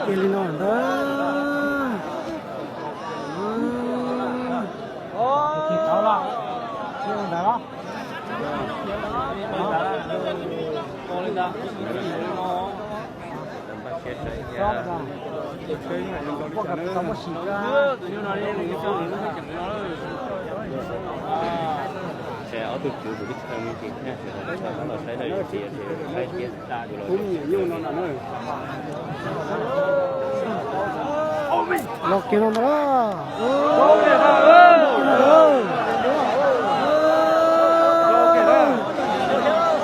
Cia li no ntag. Ob tug tswv kuv twb txhawj me ntsis thiab, los saib dab tsi ces saib thiab. Los kiag no ntag.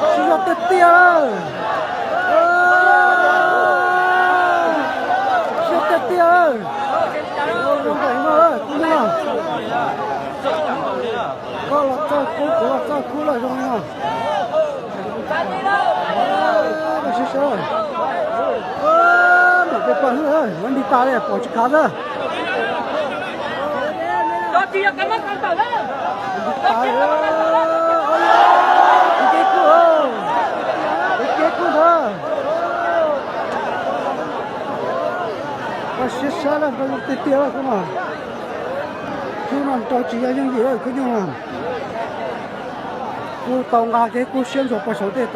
Tsis yog tiag tiag. Tsis yog tiag tiag. Koj los txawj kub, kuv los txawj kub lawm zoo li no. Sib sab, mam peb pawg, muab nti tas li pom tsis khav xwb. Nti tas li, kuv kev kub, kuv kev kub ntag. Koj siab sab lawm, nrau zoo tiag tiag lawm koj mas. Khub no nrau tsis yog yooj yim lawm khub nyuj na. Kuv tau nqa kev kub siab ntxuag pog saud tej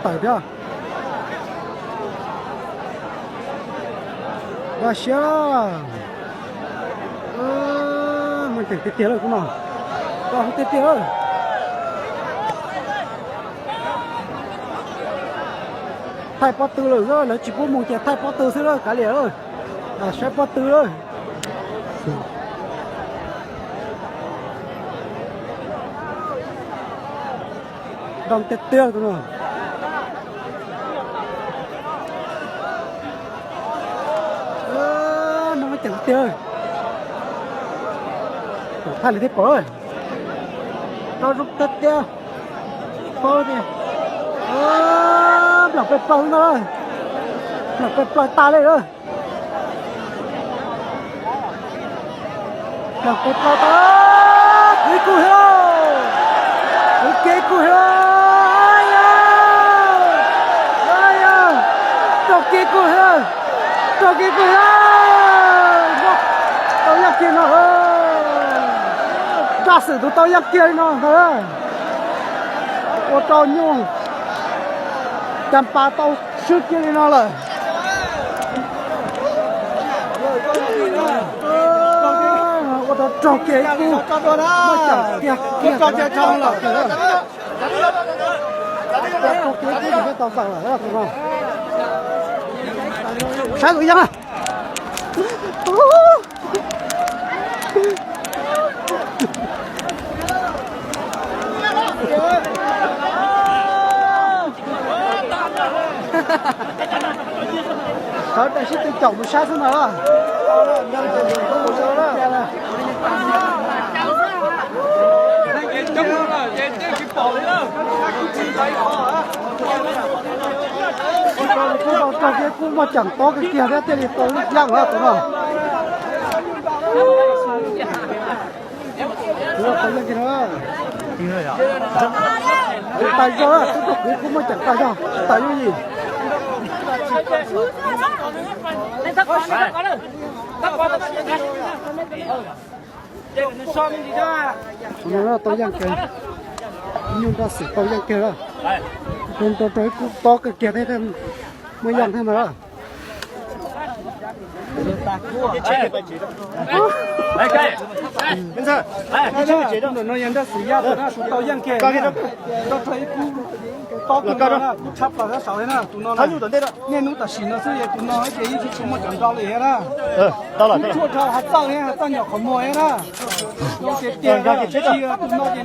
tawm thiab. Nqa siab, muaj ceem tiag tiag lawm khub no. Koj tiag tiag lawm. Thaij pob tw lawm, lawv tsis pub mus ces thaij pob tw xwb lawm, kav liam lawm. Saib pob tw lawm. Nrau tiag tiag tus no. Nrau ceem tiag. Thaij li thiab pom. Nrau zoo tiag tiag. Paub tias, mloog peb plaub no, mloog peb plaub tas li lawm. Mloog peb plaub tas, kwv kub hiab, kwv kev kub hiab, raug kev kub hiab, raug kev kub hiab, tau yaj kiag no, Nraj Xwm tus tau yaj kiag li no ntag. Ua rau nyuj Cas Pas tau swb kiag li no lawm. Ua rau raug kev kub, muaj ceem tiag tiag lawm. Raug kev kub tsis tau tawm lawm tus no. Saib tus yeej na. Sawv daws sib tw caum mus saib xwb ntag. Kuj tau raug kev kub, muaj ceem tob kiag kiag thiab thiaj li tau yeej tus no. Tau yeej kiag no. Tsis tas zog, tub rog kwv kub muaj ceem tas zog, tsis tas yooj yim. Tus no tau yeej kiag, nyuj Nraj Xwm tau yeej kiag lawm. Tus rog rog ib kub tob kiag kiag thiab, muaj yeej thiab ntag. Tus no yog Nraj Xwm Yaj tus no, tus tau yeej kiag, rog rog ib kub tob kiag no, kub tshab plaws sab saud li na. Tus no niaj hnub tam sim no xwb es tus no ces yeej tsis tshua muaj cov nrau li thiab na. Tshuaj rau hav txawj thiab, hav txawj nyom qhov muag thiab na. Ces tias tus no ces